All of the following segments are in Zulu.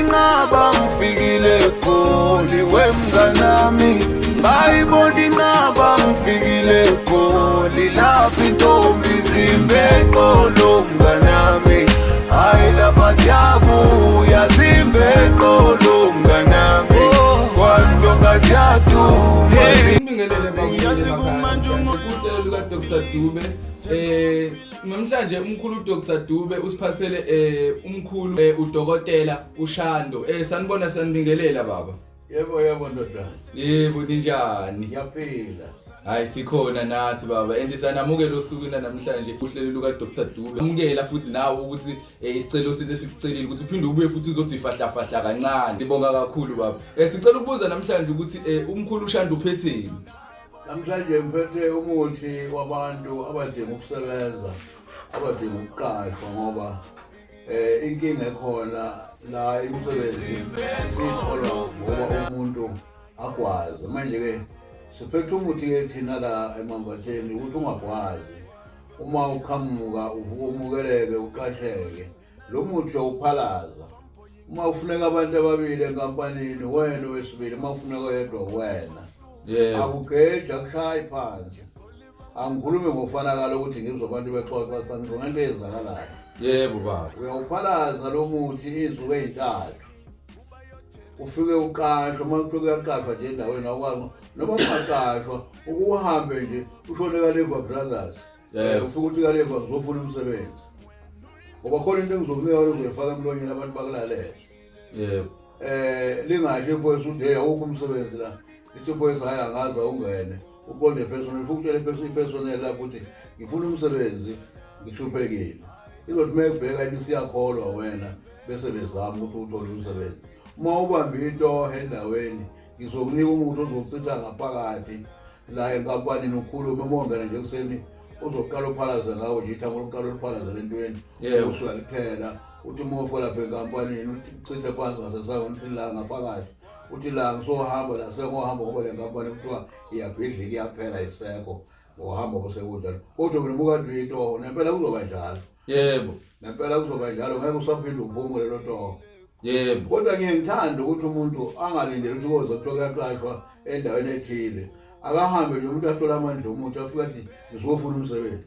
inqaba ngifikile eGoli wemnganami, ngayibona inqaba ngifikile eGoli, lapho intombi zimbe eqolo mnganami, hayi lapha ziyabuya zimbe eqolo mnganami, kwandonga ziyaduma. Ngibingelele bakuhlelo luka Dr Dube. Namhlanje umkhulu Dr Dube usiphathele umkhulu udokotela uShando. Sanibona, sanibingelela baba. Yebo, ndodana. Yebo, ninjani? Ngiyaphila. Hayi, sikhona nathi baba, and sanamukela osukwini namhlanje uhlelo luka Dr Dube. Amukela futhi nawe ukuthi isicelo sithi sikucelile ukuthi uphinde ubuye futhi uzothi fahla fahla kancane. Sibonga kakhulu baba. Sicela ukubuza namhlanje ukuthi umkhulu uShando uphetheni? Namhlanje ngiphethe umuthi wabantu abadinga ukusebenza, abadinga ukuqashwa, ngoba inkinga ekhona la, imisebenzi siyithola ngoba umuntu agwaze. Manje ke siphethe umuthi ke thina la eMambatheni ukuthi ungagwazi, uma uqhamuka uvuka umukeleke, uqasheke. Lo muthi uyawuphalaza. Uma ufuneka abantu ababili enkampanini, wena wesibili; uma ufuneka oyedwa, wena. Akugeji, akushayi phansi. Angikhulumi ngokufanakala ukuthi ngizwe abantu bexoxa, cha, ngisho ngento eyenzakalayo. Yebo baba. Uyawuphalaza lo muthi iy'nsuku ey'ntathu, ufike uqashwe. Uma kuthiwa kuyaqashwa nje endaweni, awukwazi noma ungaqashwa, ukuhambe nje ushone ka-Lever Brothers. Ufike uthi ka-Lever, "Ngizofuna umsebenzi," ngoba khona into engizokunika yona, uzoyifaka emlonyeni, abantu bakulalela. Lingasho iphoyisa ukuthi, "Hey, awukho umsebenzi la." Lithi iphoyisa, "Hayi, angazi, awungene uqonde personnel." Ufike utshele i-personnel lapho ukuthi, "Ngifuna umsebenzi, ngihluphekile." Izothi uma ekubheka ibisiyakholwa wena, bese bezama ukuthi uthole umsebenzi. Uma ubambe itoho endaweni, ngizokunika umuthi ozochitha ngaphakathi la enkampanini, ukhulume. Uma ungena nje ekuseni, uzoqala uphalaze ngawo nje ithambo lokuqala uliphalaze entweni. Usuyalithela, uthi uma ufika lapha enkampanini, uthi uchithe phansi ngasesangweni, uthi la ngaphakathi, uthi la, "Ngisohamba la, sengohamba ngoba le nkampani kuthiwa iyabhidlika, iyaphela, isekho." Ngohamba kusekunjalo, kodwa mina ubukade uyitoho, nempela kuzoba njalo. Nempela kuzoba njalo, ngeke usaphinde uphume lelo toho. Kodwa ngiye ngithande ukuthi umuntu angalindeli ukuthi koze kuthiwa kuyaqashwa endaweni ethile. Akahambe nje umuntu athole amandla omuthi, afike athi, "Ngizofuna umsebenzi."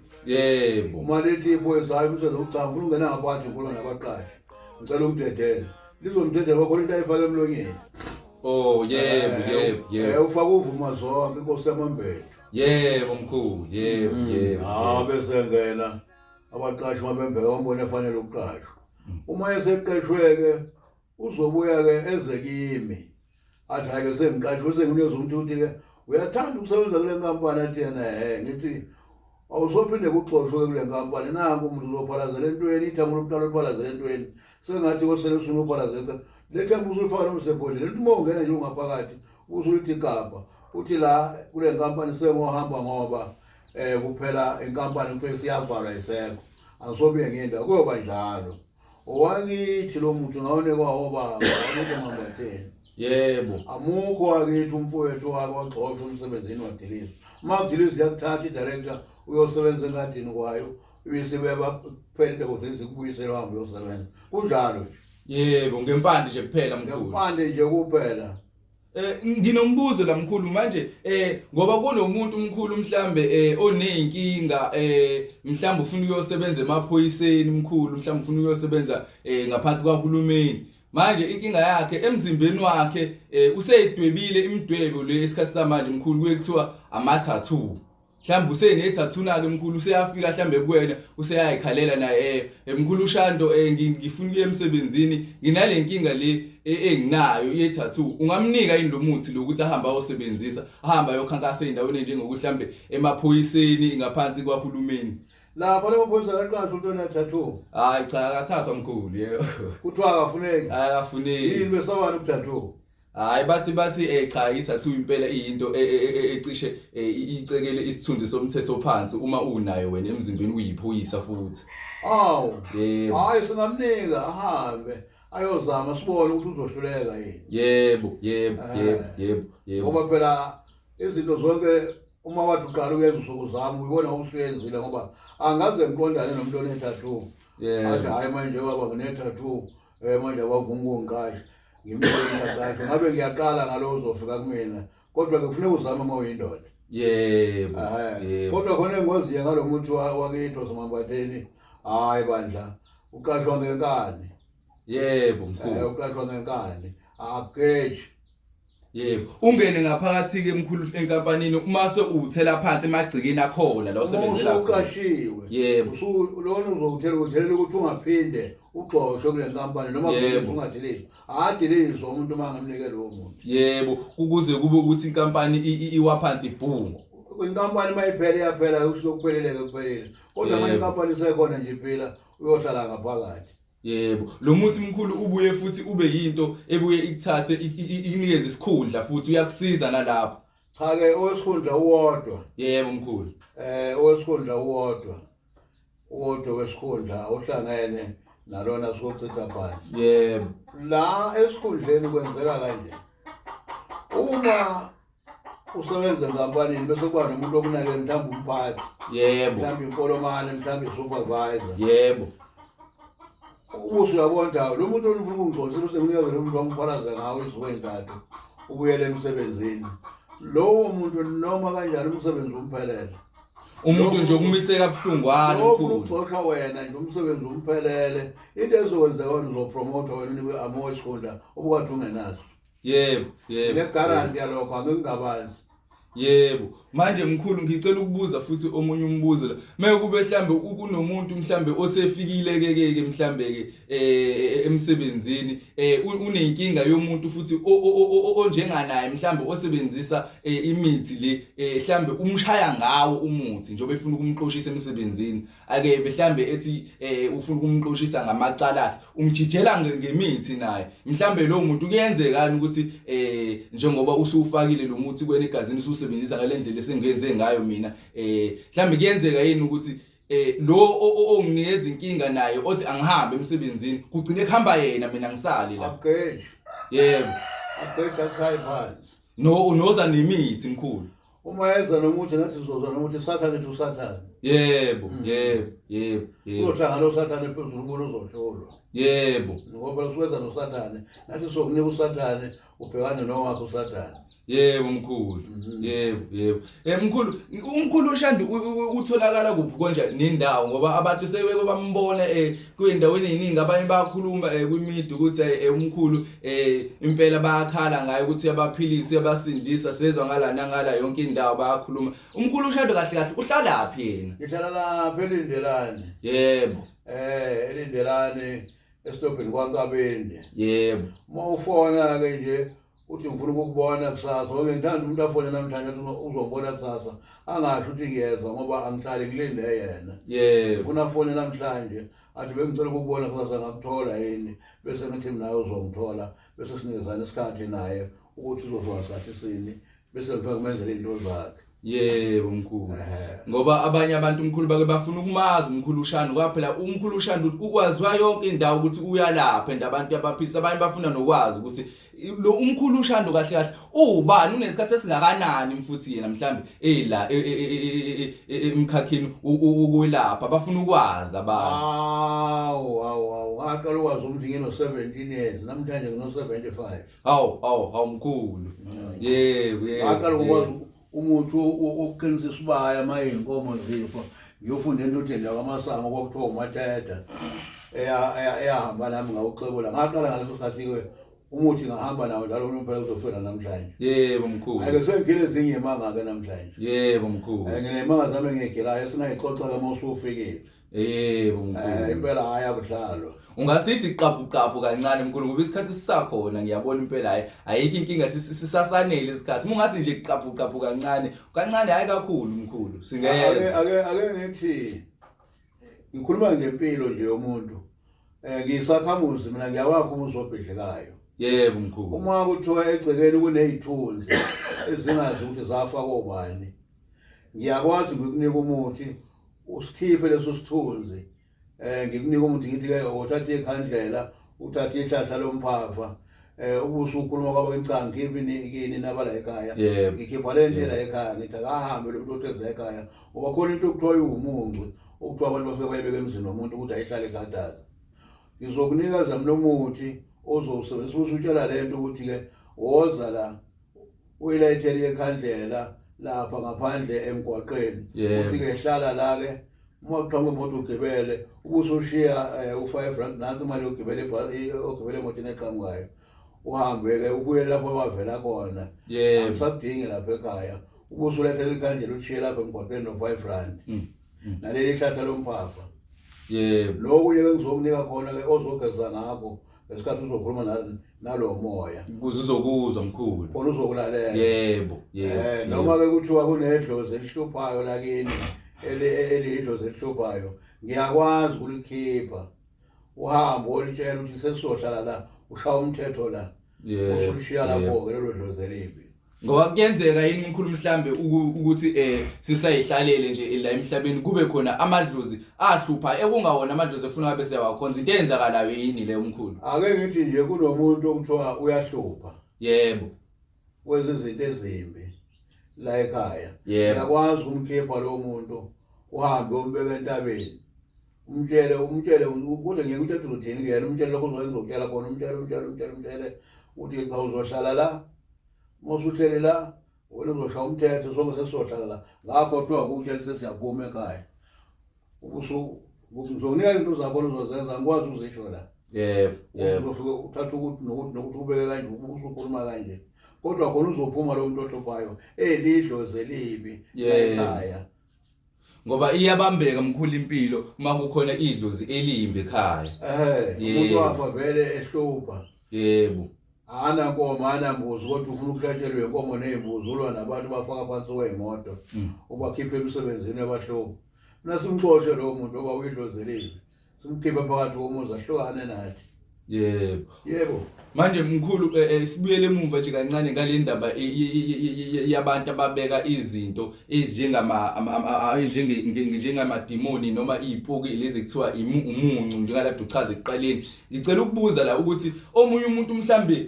Uma lithi iphoyisa, "Hayi, umsebenzi ucha, ngifuna ungena ngaphakathi, ngikhuluma nabaqashi, ngicela umdedele," lizomdedela. Kwakhona into ayifake emlonyeni. Oh yebo, yebo, yebo. Ufaka uvuma zonke, inkosi yamambethu. Yebo mkhulu, yebo, yebo. Ha, bese ngena abaqashi, mabembeka bambone efanele ukuqashwa. Uma eseqeshwe-ke, uzobuya-ke eze kimi, athi, "Hhayi-ke, sengiqashwe." Bese nginikeza umuntu ukuthi-ke, "Uyathanda ukusebenza kule nkampani?" Athi yena, "He." Ngithi, "Awusophinde kuxoshwe-ke kule nkampani. Nanku umuntu, uzophalazela entweni ithambo lokuqala, uliphalazela entweni, sengathi kosele usuna uphalazela le thambo, usulifaka noma usebhodleleni." Uthi uma ungena nje ungaphakathi, usulithi gabha, uthi, "La kule nkampani sengohamba ngoba kuphela inkampani, kuthiwa siyavalwa, isekho, angisobuye ngendawo." Kuyoba njalo. Owakithi lo muntu ngawunikwa obaba wakithi eMambatheni. Amukho wakithi umfowethu wake waxoshwa emsebenzini, wadilizwa. Uma kudilizwa, iyakuthatha i-director, uyosebenza engadini kwayo, ibisibeba kuphela into kodilizwa, ikubuyisela, uhambe uyosebenza. Kunjalo nje. Yebo, ngempande nje kuphela mkhulu. Ngempande nje kuphela. Nginombuzo la mkhulu manje, ngoba kunomuntu mkhulu mhlambe oneyinkinga, mhlambe ufuna ukuyosebenza emaphoyiseni mkhulu, mhlambe ufuna ukuyosebenza ngaphansi kwahulumeni. Manje inkinga yakhe emzimbeni wakhe, useyidwebile imidwebo le esikhathi samanje mkhulu, kuye kuthiwa ama tattoo. Mhlawumbe usene-tattoo ke mkhulu, useyafika mhlambe kuwena, useyayikhalela naye, "Mkhulu uShando, ngifuna ukuya emsebenzini, nginale nkinga le enginayo ye-tattoo." Ungamnika yini lo muthi lokuthi ahambe ayosebenzisa, ahambe ayokhankasa ey'ndaweni enjengokuthi mhlambe emaphoyiseni, ngaphansi kwahulumeni? Lapha lamaphoyisa akaqashwa umuntu ona-tattoo. Hayi cha, akathathwa mkhulu, yebo. Kuthiwa akafuneki. Akafuneki. Yini, besabani uku-tattoo? Hayi, bathi cha, i-tattoo impela iyinto ecishe icekele isithunzi somthetho phansi uma unayo wena emzimbeni, uyiphoyisa futhi. Awu. Yebo. Hayi, singamnika ahambe ayozama, sibone ukuthi uzohluleka yini. Yebo, yebo. Ngoba phela izinto zonke, uma wathi uqala uyenza, usuke uzama, uyibona usuyenzile, ngoba angaze ngiqondane nomuntu one-tattoo athi, "Hayi manje baba, ngine-tattoo." Manje abavuma ukungiqasha, ngimnike umqasho ngabe ngiyaqala ngalo uzofika kumina, kodwa ke kufuneka uzame uma uyindoda. Yebo. Yebo. Kodwa khona engoziye ngalo muthi wakithi wasemambatheni, hayi bandla, uqashwa ngenkani. Yebo mkhulu. Uqashwa ngenkani, akugeji. Yebo. Ungene ngaphakathi ke mkhulu enkampanini uma sewuthela phansi emagcikeni akhona la osebenzela khona. Uqashiwe. Yebo. Usu lona uzowuthela uthelela ukuthi ungaphinde ugxoshwe kule nkampani noma ungadilizwa. Adilizwa umuntu uma ngamnike lowo muntu. Yebo, ukuze kube ukuthi inkampani iwa phansi ibhungu. Inkampani mayiphela iyaphela usuke kuphelile ke kuphelile. Kodwa manje inkampani isekhona nje iphila uyohlala ngaphakathi. Yebo, lo muthi mkhulu ubuye futhi ube yinto ebuye ikuthathe inikeze isikhundla futhi uyakusiza nalapho. Cha ke owesikhundla uwodwa. Yebo mkhulu. Owesikhundla uwodwa. Uwodwa wesikhundla ohlangene nalona sikochitha phansi. Yebo. La esikhundleni kwenzeka kanje. Uma usebenza enkampanini bese kuba nomuntu okunakele mhlawumbe umphathi. Yebo. Mhlawumbe inkolomane, mhlawumbe i-supervisor. Yebo. Ubuso uyabona lo muntu olufuna ukungixoshisa bese nginikeza lo muntu wamphalaza ngawo izinsuku ey'ntathu ubuyele emsebenzini. Lowo muntu noma kanjani umsebenzi umphelele. Umuntu nje ukumise kabuhlungwana mkhulu. Ufuna wena nje umsebenzi umphelele. Into ezokwenzeka wena uzopromotha wena unikwe amo isikhundla obukade ungenaso. Yebo, yebo. Nginegaranti yalokho angingabazi. Yebo. Manje mkhulu ngicela ukubuza futhi omunye umbuzo la. Mekube mhlambe kunomuntu mhlambe osefikile ke ke ke mhlambe ke emsebenzini unenkinga yomuntu futhi onjenganaye mhlambe osebenzisa imithi le mhlambe umshaya ngawo umuthi njengoba efuna ukumxoshisa emsebenzini. Akeve mhlambe ethi ufuna ukumxoshisa ngamacala akhe umjijela ngemithi naye mhlambe lo muntu kuyenzekani ukuthi njengoba usufakile lo muthi kwena egazini ususebenzisa ngale ndlela esengenze ngayo mina mhlambe kuyenzeka yini ukuthi lo onginikeza inkinga naye othi angihambe emsebenzini kugcine kuhamba yena mina ngisale la. Akugeji. Yebo. Akugeji akhayi phansi. No unoza nemithi mkhulu. Uma eza nomuthi nathi sizoza nomuthi, Sathane to Sathane. Yebo, yebo, yebo, yebo. Uzohlangana uSathane phezulu ubona uzohlolwa. Yebo. Ngoba usuweza noSathane, nathi sokunika uSathane ubhekane nowakho uSathane. Yebo mkhulu. Yebo, yebo. Mkhulu, umkhulu uShandu utholakala kuphi konje nendawo ngoba abantu sebeke bambona kuyindaweni eziningi abanye bayakhuluma kwimidi ukuthi umkhulu impela bayakhala ngaye ukuthi uyabaphilisa uyabasindisa sezwa ngala nangala yonke indawo bayakhuluma. Umkhulu uShandu kahle kahle uhlalaphi yena? Ngihlala lapha eLindelani. Yebo. ELindelani esitobhini kwaNkabinde. Yebo. Uma ufona ke nje uthi ngifuna ukukubona kusasa, ngoba ngithanda umuntu afone namhlanje athi uzongibona kusasa, angasho ukuthi ngiyeza ngoba angihlali ngilinde yena. Yebo. Ngifuna afone namhlanje athi bengicela ukukubona kusasa ngakuthola yini, bese ngithi mina uzongithola, bese sinikezana isikhathi naye ukuthi uzofika sikhathi sini, bese ngifika ngimenzele into zakhe. Yebo mkhulu. Ngoba abanye abantu mkhulu bake bafuna ukumazi umkhulu uShandu ngoba phela umkhulu uShandu ukwaziwa yonke indawo ukuthi uyalapha and abantu abaphilisa abanye bafuna nokwazi ukuthi lo umkhulu uShandu kahle kahle uwubani unesikhathi esingakanani mfuthi yena mhlambe ela emkhakheni wokwelapha bafuna ukwazi abantu. Hawu hawu hawu ngaqala ukwazi ukuthi ngino 17 years namhlanje ngino 75. Hawu hawu hawu mkhulu. Yebo yebo. Ngaqala ukwazi umuthi wokuqinisa isibaya uma iy'nkomo zifa ngiyofunda entutsheni lakwaMasango kwakuthiwa uMateta eyahamba nami ngawuxebula ngaqala ngaleso sikhathi-ke umuthi ngahamba nawo njalo unomphela kuzofika namhlanje. Yebo mkhulu. Ayike sengigile ezinye imanga-ke namhlanje. Yebo mkhulu. Nginemanga zami engiyigilayo esingayixoxa-ke uma usufikile. Yebo mkhulu. Impela hhayi akudlalwa. Ungasithi qaphu qaphu kancane mkhulu ngoba isikhathi sisakhona ngiyabona impela hayi ayikho inkinga sisasanele isikhathi. Uma ungathi nje qaphu qaphu kancane kancane hayi kakhulu mkhulu singeza. Ake ngithi ngikhuluma ngempilo nje yomuntu. Ngiyisakhamuzi mina ngiyawakha umuzi obhidlikayo. Yebo mkhulu. Uma kuthiwa egcekeni kunezithunzi ezingazi ukuthi zafa kobani. Ngiyakwazi ngikunika umuthi usikhiphe leso sithunzi. Ngikunika umuthi ngithi ke uthathe ikhandlela, uthathe ihlahla lomphafa. Ubusu ukhuluma kwaba ngica ngikhiphe kini nabala ekhaya. Ngikhipha le nto la ekhaya ngithi akahambe lo muntu otheza ekhaya. Ngoba khona into okuthiwa iwumuncu okuthiwa abantu bafike bayibeke emzini womuntu ukuthi ayihlale ikhathaza. Ngizokunikeza mina umuthi ozowusebenzisa usutshela lento ukuthi ke woza la uyilayithele ikhandlela lapha ngaphandle emgwaqeni uthi ke hlala la ke uma kuqhamuka imoto ugibele ubusushiya u-5 rand nansi imali yokugibela ogibele emotweni eqhamukayo uhambe ke ubuye lapho wavela khona angisakudingi lapha ekhaya ubusulethela ikhandlela ushiye lapha emgwaqeni no-5 rand naleli hlatha lomphafa. Yebo. Lokunye ke ngizokunika khona ke ozogeza ngakho ngesikhathi uzokhuluma nalo moya. Ukuze uzokuzwa mkhulu. Khona uzokulalela. Yebo, yebo. Eh noma ke kuthiwa kunedlozi elihluphayo lakini eliyidlozi elihluphayo ngiyakwazi ukulikhipha. Uhambe olitshela ukuthi sesizohlala la ushaya umthetho la. Yebo. Usushiya lapho ke lelo dlozi elibi. Ngoba kuyenzeka yini mkhulu mhlambe ukuthi sisayihlalele nje la emhlabeni kube khona amadlozi ahlupha ekungawona amadlozi efuna ngabe siyawakhonza into eyenzakalayo yini leyo mkhulu? Ake ngithi nje kunomuntu okuthiwa uyahlupha. Yebo. Wenza izinto ezimbi la ekhaya. Yebo. Uyakwazi ukumkhipha lo muntu uhambe umbeke entabeni. Umtshele umtshele ukuze ngeke utshele uzothini kuyena umtshele lokho uzokutshela khona umtshele umtshele umtshele umtshele uthi cha uzohlala la. Uma usuhleli la wena uzoshaya umthetho sonke sesizohlala la ngakho kuthiwa kutshela sesiyaphuma ekhaya ubusu ngizokunika izinto zakho ozozenza angikwazi ukuzisho la. Yebo, yebo. Uzofike uthathe ukuthi nokuthi nokuthi ubeke kanje usukhuluma kanje kodwa khona uzophuma lo muntu ohluphayo elidlozi elibi la ekhaya. Ngoba iyabambeka mkhulu impilo uma kukhona idlozi elimbi ekhaya. Umuntu wafa vele ehlupha. Yebo. Ana nkomo ana mbuzi kodwa ufuna ukuhlatshelwa inkomo nezimbuzi ulwa nabantu bafaka phansi kwezimoto ubakhipha emsebenzini abahlupha. Mina simxoshe lo muntu oba uyidlozi elibi. Simkhiphe phakathi komuzi ahlukane nathi. Yebo. Yebo. Manje mkhulu sibuyele emuva nje kancane ngale ndaba yabantu ababeka izinto ezinjengama njengamadimoni noma izipuki lezi kuthiwa umuncu njengalapho uchaza ekuqaleni. Ngicela ukubuza la ukuthi omunye umuntu mhlambe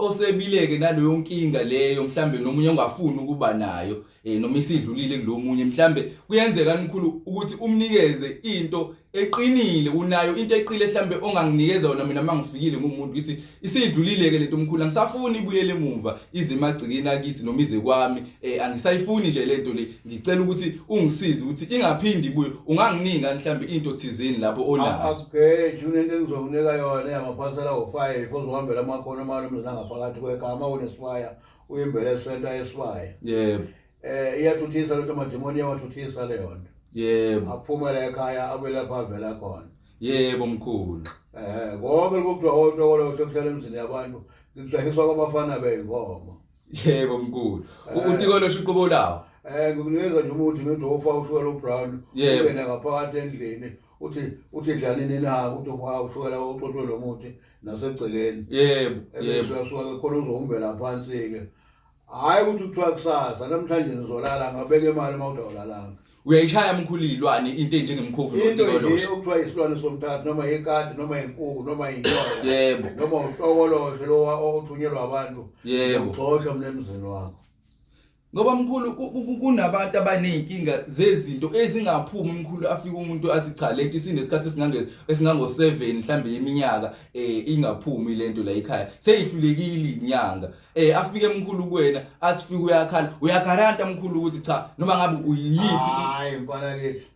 osebileke naleyo nkinga leyo mhlambe nomunye ongafuni ukuba nayo noma isidlulile kulomunye mhlambe kuyenzeka mkhulu ukuthi umnikeze into eqinile unayo into eqile mhlambe onganginikeza yona mina mangifikile ngumuntu ngithi isidlulile ke lento mkhulu angisafuni ibuyele emuva ize emagcikeni akithi noma ize kwami angisayifuni nje lento le ngicela ukuthi ungisize ukuthi ingaphindi ibuye unganginika mhlambe into thizeni lapho onayo. Akugeji unento engizokunika yona yamaphasela u5 ozohambela amakhono amane umzini ngaphakathi kwekhaya uma unesibaya uyimbele esenta yesibaya. Yebo. Iyathuthisa lento amadimoni iyawathuthisa leyo nto. Yebo. Aphumela ekhaya abe lapha avela khona. Yebo mkhulu. Konke lokuthiwa otokolo sekuhlala emzini yabantu ngikujahiswa kwabafana beyinkomo. Yebo mkhulu. Utikolo uqobo lawo. Ngikunikeza nje umuthi ngithi ufaka ushukela ubrown ungene ngaphakathi endlini uthi dlani nini ha uthi ufaka ushukela uxoxwe lo muthi nasegcekeni. Yebo, yebo. Uyasuka khona uzohumbela phansi ke. Hayi ukuthi kuthiwa kusasa namhlanje nizolala ngabeka imali uma uthi awulalanga. Uyayishaya mkhulu izilwane into enjengemkhovu notikoloshe. Into okuthiwa isilwane somthathu noma ikati noma inkuku noma inyoka. Yebo. Noma utokoloshe lo othunyelwa abantu. Yebo. Uxosha mina emzini wakho. Ngoba mkhulu kunabantu abanezinkinga zezinto ezingaphumi mkhulu afike umuntu athi cha lento isinesikhathi esingange esingango 7 mhlambe iminyaka ingaphumi lento la ekhaya seyihlulekile inyanga afike mkhulu kuwena athi fika uyakhala uyagaranta mkhulu ukuthi cha noma ngabe uyiphi. Hayi mfana kithi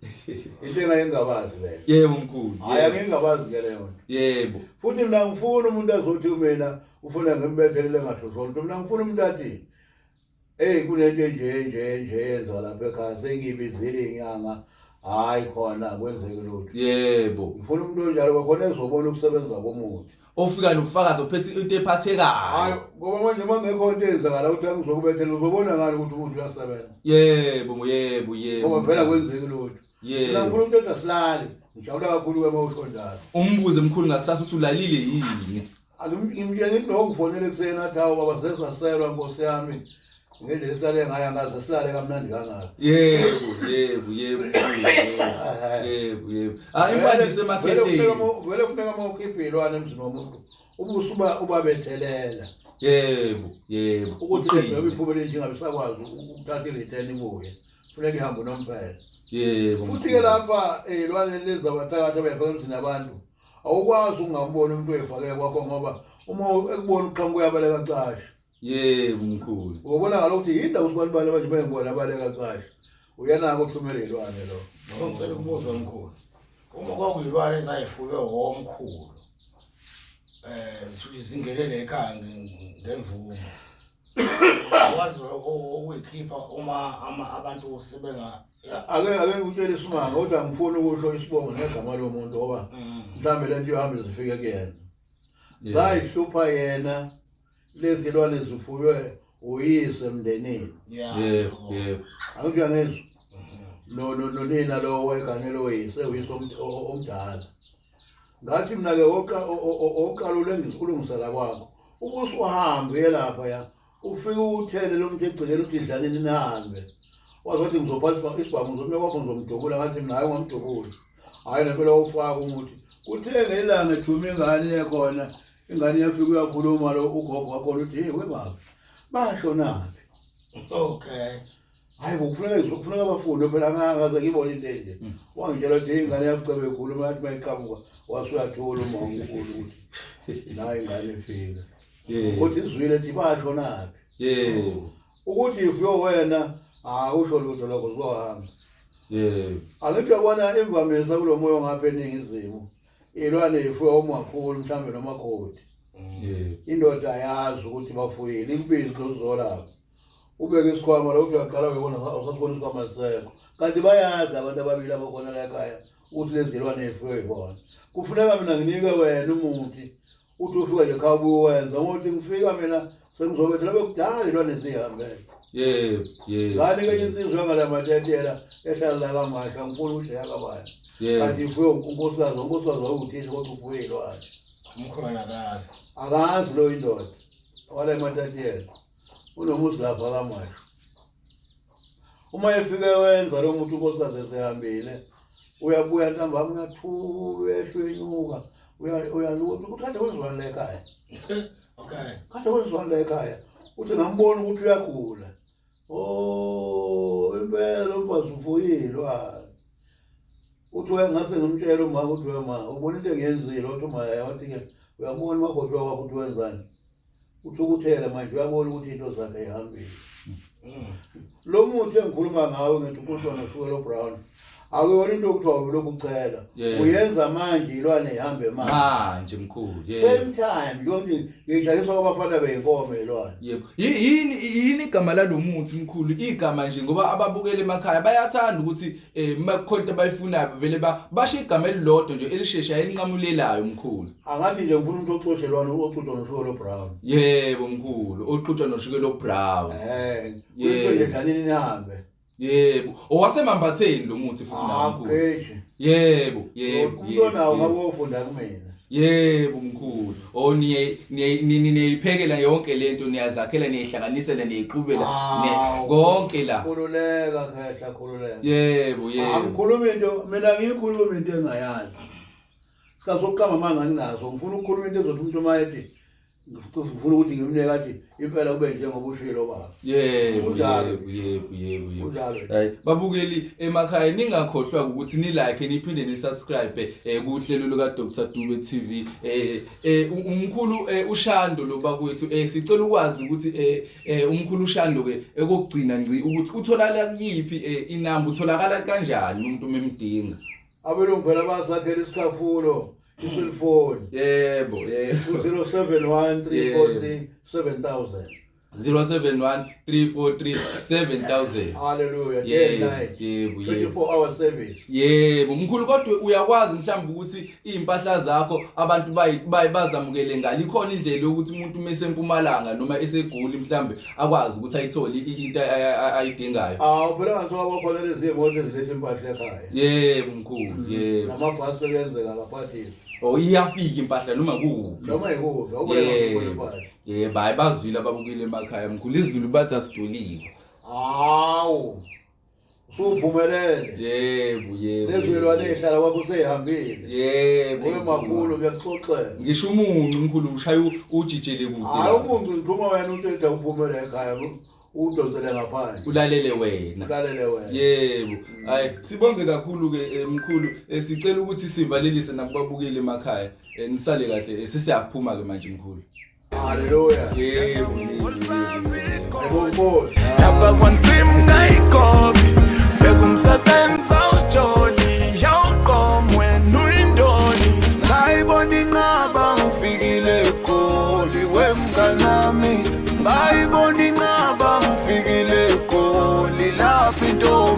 into engayengabazi leyo. Yebo mkhulu. Hayi angingabazi ke leyo. Yebo. Futhi mina ngifuna umuntu azothi mina ufuna ngimbethelele ngahlosolo mina ngifuna umuntu athi hey kunento nje nje nje yenza lapha ekhaya sengiyibizile inyanga hayi khona kwenzeke lutho. Yebo. Ngifuna umuntu onjalo khona ezobona ukusebenza komuthi. Ofika nobufakazi ophethe into ephathekayo. Hayi ngoba manje mangekho into eyenzakala ukuthi angizokubethela uzobona ngani ukuthi umuntu uyasebenza. Yebo yebo yebo. Ngoba vele kwenzeki lutho. Yebo. Mina ngifuna umuntu asilale. Ngijabula kakhulu ke mawusho njalo. Umbuze mkhulu ngakusasa uthi ulalile yini? Angimtshela lokho ngifonele ekuseni athi hawu baba sesaselwa nkosi yami. Ngendlela esilale ngayo angaze silale kamnandi kangaka. Yebo yebo yebo yebo yebo. Ah impande isemakhehleni. Vele kufuneka uma ukhipha ilwane emzini womuntu ubusuba ubabethelela. Yebo yebo. Ukuthi le nto iphumele nje ingabe isakwazi ukuthatha i-return ibuye. Funeka ihambe nomphela. Yebo. Futhi ke lapha ezilwaneni lezi zabathakathi abayifaka emzini yabantu. Awukwazi ukungamboni umuntu oyifake kwakho ngoba uma ekubona uqhamuka uyabaleka casha. Yebo mkhulu. Ubona ngalokhu ukuthi yini ukuthi abantu manje bengibona baleka casha. Uyenako ukuthumela ilwane lo. Ngicela ukubuza mkhulu. Uma kwakuyilwane ezayifuywe womkhulu. Shuthi zingenele ekhaya ngemvumo. Wazi ukuyikhipha uma abantu sebenga Ake ngikutshele isimanga kodwa angifuni ukusho isibongo negama lomuntu ngoba mhlambe lento iyohambe zifike kuyena. Zayihlupha yena lezi lwane zifuywe uyise emndenini. Yebo, yebo. Angithi uyangizwa? No no nonina lo wayeganele uyise, uyise omdala. Ngathi mina ke oqala ulengisa ukulungisela kwakho. Ubusuhambe uye lapha ya ufike uthele lo muntu egcekeni uthi dlaleni nihambe. Wazi wathi ngizophatha isibhamu ngizomnika kwakho ngizomdubula ngathi mina hayi ungamdubuli. Hhayi nempela wawufaka umuthi. Kuthe ngelanga ethuma ingane yekhona ingane iyafika uyakhuluma lo ugogo wakhona uthi hey webaba basho naphi. Okay. Hayi bo kufuneka bafunde phela angakaze ngibone into enje. Wangitshela ukuthi ingane yakucebe ekhuluma yathi mayiqhamuka wasuyathula uma omkhulu ukuthi la ingane ifika. Ukuthi izwile ethi basho naphi. Yebo. Ukuthi ifuyo wena awusho lutho lokho kuzohamba. Yebo. Angithi uyabona imvamisa kulo moya ongapha eningizimu ilwane ifuyo omakhulu mhlambe nomakoti. Yebo. Indoda ayazi ukuthi bafuyile ikubize uzolapha. Ubeke isikhwama lokhu uyaqala uyobona awusasibona isikhwama sisekho. Kanti bayazi abantu ababili abakhona la ekhaya ukuthi lezi zilwane ifuyo yibona. Kufuneka mina nginike wena umuthi uthi ufika nje ekhaya ubuye wenza ngokuthi ngifika mina sengizobethela bekudala ilwane zihambele. Yebo, yebo. Ngani kenye insizwa ngala matetela ehlala la kaMasha ngifuna ukuthi yakabani. Kanti ifuyo unkosikazi, unkosikazi wawuthisha kodwa ufuye ilwane. Umkhona akazi. Akazi lo indoda. Wala ematatiyela. Unomuzi lapha kaMasha. Uma efike wenza lo muntu unkosikazi esehambile uyabuya ntambama uyathula uyehla uyenyuka uyaluka ukuthi kade kwenziwani la ekhaya. Okay. Kade kwenziwani la ekhaya. Uthi ngambona ukuthi uyagula. Oh, impela lo mfazi ufuyile ilwane. Uthi ngase ngimtshela uma ukuthi wema ubona into engiyenzile wathi uma wathi ke uyabona umakoti wakho ukuthi wenzani. Uthukuthele manje uyabona ukuthi into zakhe ihambile. Lo muthi engikhuluma ngawo ngithi uxutshwa noshukela obrown. Akuyona into okuthiwa ulokhu uchela. Uyenza manje ilwane ihambe manje. Manje mkhulu. Same time njengokuthi ngidlaliswa kwabafana beyinkomo ilwane. Yebo. Yini yini igama lalomuthi mkhulu? Igama nje ngoba ababukeli emakhaya bayathanda ukuthi eh makukhona into abayifunayo vele basho igama elilodwa nje elisheshayo elinqamulelayo mkhulu. Angathi nje ngifuna umuntu oxoshelwana oxutshwa noshukela obrown. Yebo mkhulu, oxutshwa noshukela obrown. Eh, kuyinto nje dlalini nihambe. Yebo, owasemambatheni lo muthi futhi nawo mkhulu. Akheshi. Yebo, yebo. Umuntu onawo ngabe wofunda kumina. Yebo mkhulu. Oh niye niyiphekela yonke lento niyazakhela niyihlanganisela niyixubela konke la. Khululeka khehla khululeka. Yebo, yebo. Angikhulumi into mina ngiyikhuluma into engayazi. Sikhathi sokuqamba amanga anginaso ngifuna ukukhuluma into ezothi umuntu uma ethi ngifuna ukuthi ngimnike athi impela kube njengoba ushilo baba. Yebo, Kunjalo. yebo, yebo, yebo, yebo. Kunjalo. Hayi, babukeli emakhaya ningakhohlwa ukuthi ni like niphinde ni subscribe kuhlelo luka Dr Dube TV. Umkhulu uShando lo bakwethu sicela ukwazi ukuthi umkhulu uShando ke ekugcina ngci ukuthi utholakala kuyiphi inamba utholakala kanjani umuntu memdinga. Abelungu phela basakhela isikhafulo iselfoni. Yebo, yebo. U-071 343 7000. 071 343 7000. Hallelujah. Day and night. Yebo, yebo. 24 hour service. Yebo, mkhulu kodwa uyakwazi mhlawumbe ukuthi izimpahla zakho abantu bazamukele ngale. Ikhona indlela yokuthi umuntu uma esempumalanga noma eseGoli mhlawumbe akwazi ukuthi ayithole into ayidingayo. Awu phela ngathiwa bakhona lezi moto eziletha impahla ekhaya. Yebo mkhulu, yebo. Namabhasi kuyenzeka laphathini. Oh iyafika impahla noma kuphi. Noma yikuphi, awubona impahla. Yebo, hayi bazwile ababukile emakhaya mkhulu izulu bathi asiduliwe. Hawu. Usuphumelele. Yebo, yebo. Lezwelwane ehlala kwakho seyihambile. Yebo. Uye makhulu kuyaxoxela. Ngisho umuncu mkhulu ushaya ujijele kude. Hayi umuncu ngithuma wena uthetha uphumele ekhaya. Udonsele ngaphandle. Ulalele wena. Ulalele wena. Yebo. Hayi sibonge kakhulu ke mkhulu. Sicela ukuthi sivalelise nakubabukeli emakhaya. Nisale kahle, sesiyaphuma ke manje mkhulu. Haleluya. Yebo. Yebo, yebo. Yebo Nkosi. Lapha kwanzima ngayikobi bekumsebenza ujoli yawuqom wena uyindoni. Ngayibona inqaba ngifikile eGoli wemnganami, ngayibona inqaba ngifikile eGoli lapho intombi.